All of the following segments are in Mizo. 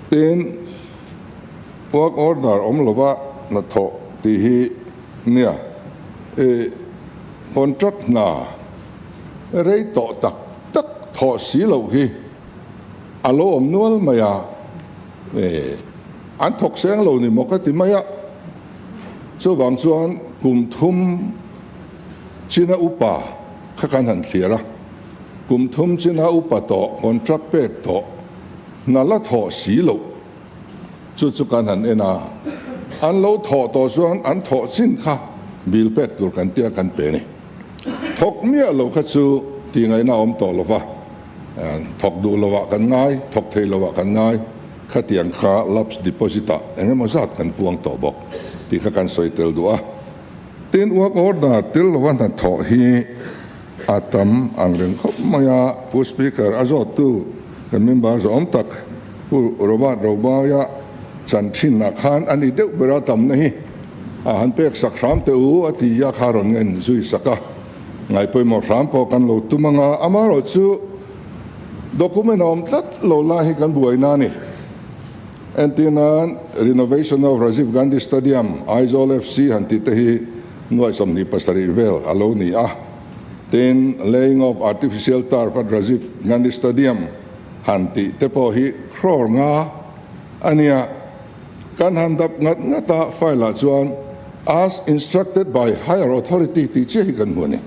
Tin, work order awm lova hnathawh tih hi nia i contract hna rei tawh tak tak thawh si loh hi a lo awm nual mai a, an thawk seng lo ni maw ka ti mai a. Chuvang chuan kum thum china upa kha kan han thlir a, kum thum china upa tawh contract pek tawh hna la thawh si loh chu chu kan han en a, an lo thawh tawh chuan an thawh chin kha bill pek tur kan tia kan pe a ni. Thawk miah lo kha chu tih ngaihna a awm tawh lo va, thawk duh lovah kan ngai, thawk thei lovah kan ngai, khatiang kha lapse deposit ah eng emaw zat kan puang tawh bawk tih kha kan sawi tel duh a. Tin, work order tel lova hnathawh hi a tam ang reng khawp mai a, Pu Speaker a zawttu kan member zawm tak Pu Robert Robaia chan thinah khan a ni deuh ber a tamna hi a han pek sak hram teh u a ti a kha rawn ngen zui sak a, ngaihpawimawh hram pawh kan lo tum ang a, amaherawhchu document a awm tlat lo lai hi kan buaina a ni. Entir nan Renovation of Rajiv Gandhi Stadium, Aizawl FC han tih te hi nuai 27 vel a lo ni a. Tin, Laying of Artificial Turf at Rajiv Gandhi Stadium han tih te pawh hi crore nga a nia. Kan han dap ngat ngat a, file ah chuan As instructed by higher authority tih chiah hi kan hmu a ni.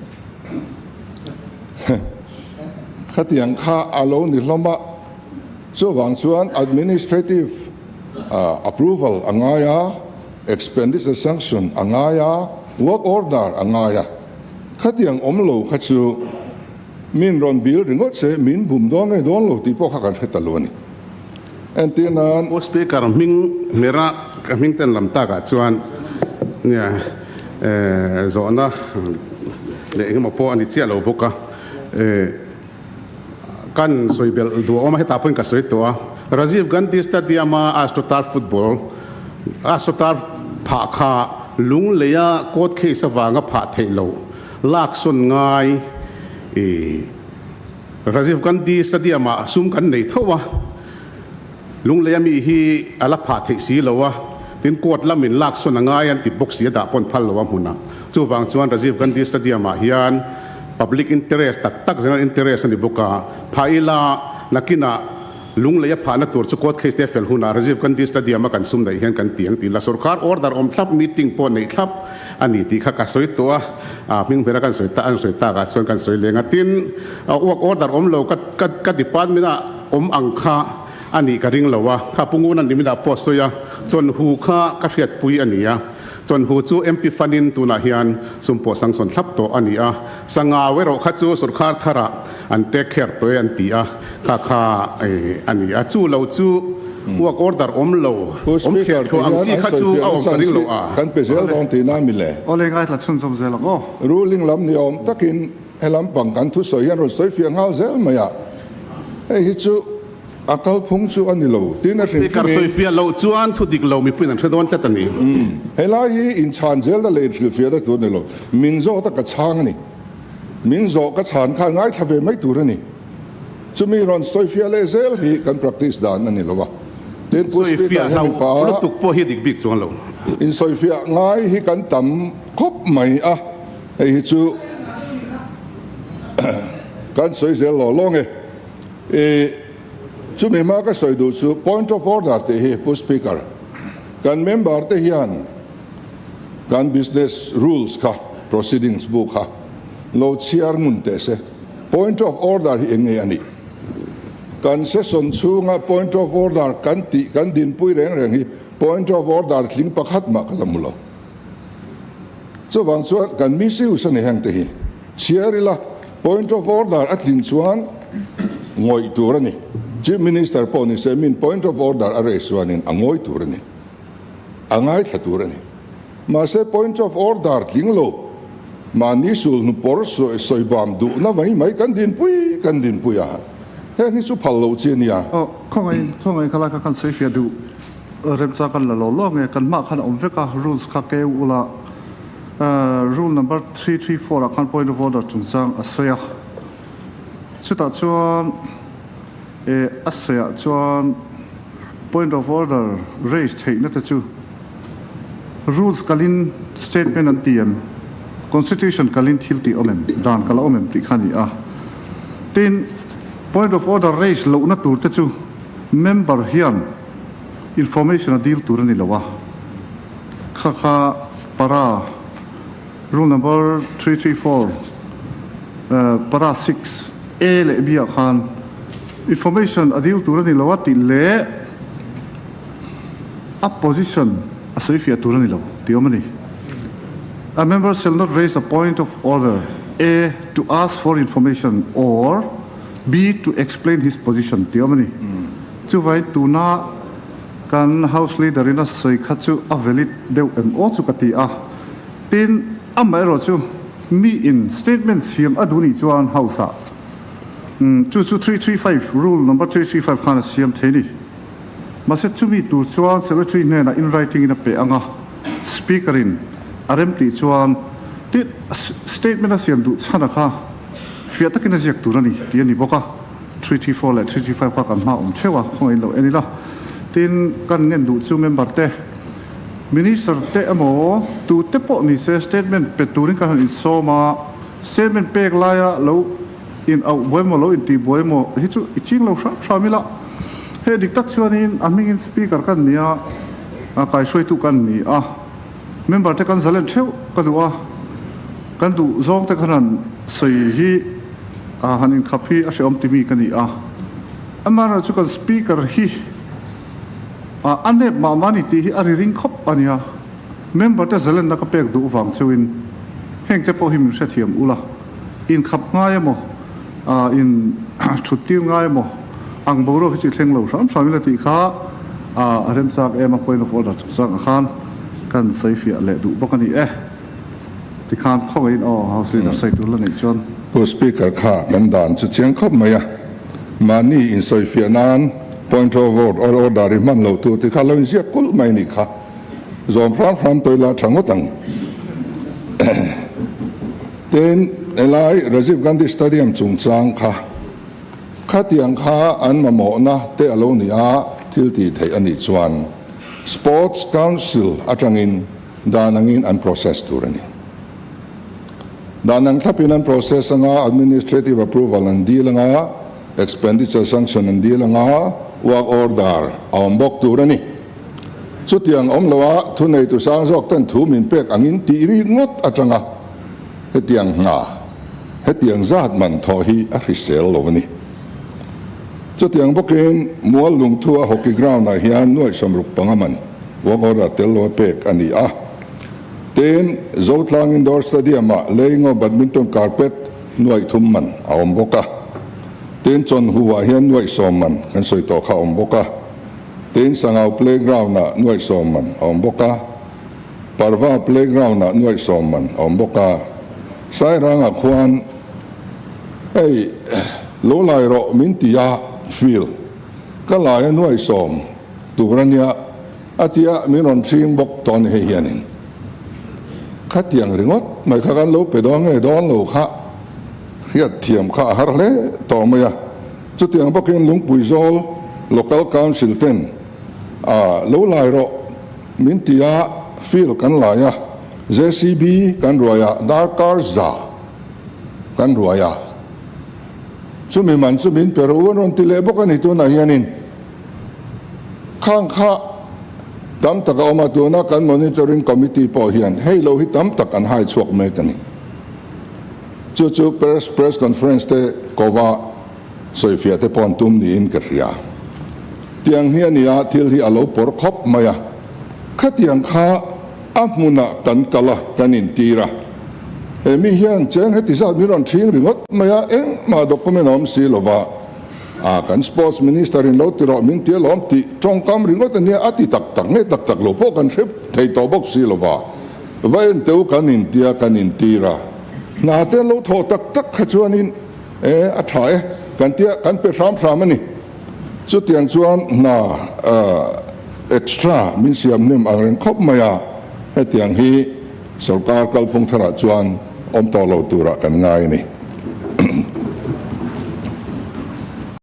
Khatiang kha a lo ni hlawm a. Chuvang chuan administrative approval a ngai a, expenditure sanction a ngai a, work order a ngai a. Khatiang awm lo kha chu min rawn bil ringawt se min bum dawn nge dawn lo tih pawh kha kan hre ta lo a ni. Entir nan. Pu Speaker hming hmera ka hming ten lam takah chuan nia zawhna leh engemaw pawh a ni chiah lo bawk a. Kan sawi belh duh awm a, hetah pawhin ka sawi tawh a, Rajiv Gandhi Stadium-a Astroturf football, Astroturf phah kha lung leia court case avanga phah theih loh lak sawn ngai i Rajiv Gandhi Stadium-ah sum kan nei tho a, lung leia mi hi a la phah theih si lo a, tin court lamin lak sawn a ngai an ti bawk si a dah pawn phal lo a hmun a. Chuvang chuan Rajiv Gandhi Stadium-ah hian public interest tak tak, general interest a ni bawk a, phah ila nakinah lunglei a phahna tur chu court case te fel hunah Rajiv Gandhi Stadium-a kan sum daih hian kan ti ang tih la sorkar order awm thlap, meeting pawh neih thlap a ni tih kha ka sawi tawh a, a hming bera kan sawi ta an sawi takah chuan kan sawi leng a. Tin, work order awm lo ka ka ka department-ah awm ang kha a nih ka ring lo a, kha Pu Nguna niminah pawh a sawi a, chawnhu kha ka hriatpui a ni a. Chawnhu chu MP Fund-in tunah hian sum pawh sanction thlap tawh a ni a, Sangau erawh kha chu sorkar tharah an take care tawh e an ti a, kha kha a ni a. Chu lo chu work order awm lo, awm thliar thluah ang chi kha chu a awm ka ring lo a. Kan pe zel dawn tihna a mi le? Awle ngaithla chhunzawm zel ang aw. Ruling lam ni awm takin he lampang kan thusawi hian rawn sawi fiah nghal zel mai a, hei hi chu A kalphung chu a ni lo, tin a hrim Speaker hrimin. sawifiah loh chuan thu dik lo mipuiin an hre dawn tlat a ni. Helai hi inchhan zel na leh inhrilhfiahna tur a ni lo. Min zawh ta ka chhang a ni. Min zawh ka chhan khan ngaithla ve mai tur a ni. Chumi rawn sawifiah leh zel hi kan practice dan a ni lo a. Tin, Pu Speaker Sawifiah hemi hlau pa lutuk pawh hi dik bik chuang lo. Insawifiah ngai hi kan tam khawp mai a, hei hi chu kan sawi zel law law nge. I chumi hma ka sawi duh chu point of order tih hi Pu Speaker, kan member te hian kan business rules kha, proceedings bu kha lo chhiar ngun teh se. Point of order hi eng nge a nih? Kan session chhunga point of order kan tih kan dinpui reng reng hi point of order tling pakhat mah ka la hmu lo. Chuvang chuan kan misuse a ni heng te hi. Chhiar ila, point of order a tlin chuan ngawih tur a ni. Chief Minister pawh ni se min point of order a raise chuanin a ngawi tur a ni. A ngaithla tur a ni. Mahse point of order tling lo, mahni sulhnu pawr sawi bam duhna mai mai kan dinpui kan dinpui a, heng hi chu phal lo chi a nia. Aw, khawngaih, khawngaih kha lai kha kan sawi fiah duh. Remchang kan la lo lo nge, kan hmah khan a awm vek a, rules kha keu ula. Rule number 334 ah khan point of order chungchang a sawi a, chutah chuan a sawiah chuan. Point of order raise theihna te chu rules kalin statement an ti em? Constitution kalin thil tih awm em? Dan kal a awm em tih kha a ni a. Tin, point of order raise lohna tur te chu member hian information a dil tur a ni lo a. Kha kha para rule number 334 para 6 A leh B ah khan information a dil tur a ni lo a tih leh a position a sawi fiah tur a ni lo tih awm a ni. A member shall not raise a point of order A to ask for information or B to explain his position tih awm a ni. Chuvangin tuna kan House Leader in a sawi kha chu a valid deuh em aw chu ka ti a. Tin, amaherawhchu mi in statement siam a duh nih chuan House ah chu chu 335 rule number 335 khan a siam thei ni. Mahse chumi tur chuan Secretary hnenah in writing in a pe ang a, Speaker in a rem tih chuan tin statement a siam duh chhan a kha fiah takin a ziak tur a ni tih a ni bawk a, 334 leh 335 kha kan hma awm theuh a, khawngaih in lo en ila. Tin, kan ngen duh chu member te Minister te emaw tu te pawh ni se statement pe turin kan han insawm a, statement pek laia lo in auh buai emaw lo intih buai emaw hi chu i ching lo hram hram ila. Hei dik tak chuanin a hmingin Speaker kan ni a, kaihruaitu kan ni a, member te kan zalen theuh ka duh a, kan duh zawng te khan han sawi hi han inkhap hi a hrehawm timi ka ni a. Amaherawhchu kan Speaker hi. A nep mah mah ni tih hi a ri ring khawp a nia. Member te zalenna ka pek duh vang cheuhin heng te pawh hi min hrethiam ula, inkhap ngai emaw, in thut tir ngai emaw ang boruak hi chu i thleng lo hram hram ila tih kha a remchak em a, point of order chungchangah khan kan sawi fiah leh duh bawk a ni e. Tikhan khawngaihin aw House Leader sawi tur la neih chuan. Pu Speaker kha kan dan chu chiang khawp mai a, mahni insawifiah nan point of order i hman loh tur tikha lo inziak kulh mai nih kha. Zawm hram hram tawih la tha ngawt ang. Tin, helai Rajiv Gandhi Stadium chungchang kha, khatiang kha an mamawhna te a lo ni a, thil tih theih a nih chuan Sports Council atangin Dan angin an process tur a ni. Dan ang thlapin an process anga, administrative approval an dil anga, expenditure sanction an dil anga, work order a awm bawk tur a ni. Chutiang awm loa thuneitu sang zawk ten thu min pek angin tih ri ngawt atanga hetiang hna, hetiang zat man thawh hi a hrisel lo a ni. Chutiang bawkin Mual Lungthua hockey ground ah hian nuaih 65 man work order tel lo a pek a ni a. Tin, Zotlang Indoor Stadium ah Leingo badminton carpet nuaih thum man a awm bawk a. Tin, Chawnhu ah hian nuaih sawm man kan sawi tawh kha a awm bawk a. Tin, Sangau playground ah nuaih sawm man a awm bawk a. Parva playground ah nuaih sawm man a awm bawk a. Sairang ah khuan Hei, lo lai rawh min ti a, Phil. Ka lai a nuai sawm tur a nia, a ti a, min rawn hring bawk tawh a ni hei hianin. Khatiang ringawt mai kha kan lo pe dawn nge dawn lo kha hriat thiam kha a har hle tawh mai a. Chutiang bawkin Lungpui Zawl Local Council ten a lo lai rawh min ti a, Phil kan lai a, JCB kan ruai a, darkar za. Kan ruai a, chumi man chu min pe rawh u an rawn ti leh bawk a ni. Tunah hianin khang kha tam tak a awm a, tuna kan monitoring committee pawh hian hei lo hi tam tak an hai chhuak mek a ni. Chu chu press press conference te kova sawifiah te pawh an tum niin ka hria. Tiang hi a ni a, thil hi a lo pawr khawp mai a, khatiang kha a hmunah kan kal a, kan intir a. He mi hian cheng heti zat min rawn ṭhing ringawt mai a, engmah document a awm si lo va, a kan Sports Minister in lo ti rawh min ti alawm tih ṭawngkam ringawt a nia, a ti tak tak nge tak tak lo pawh kan hre thei tawh bawk si lo va, va en teu kan intia kan intir a, hna te an lo thawh tak tak kha chuanin e a ṭha e kan tia kan pe hram hram a ni. Chutiang chuan hna extra min siam hnem ang reng khawp mai a, hetiang hi. Sorkar kalphung tharah chuan awm tawh lo turah kan ngai a ni.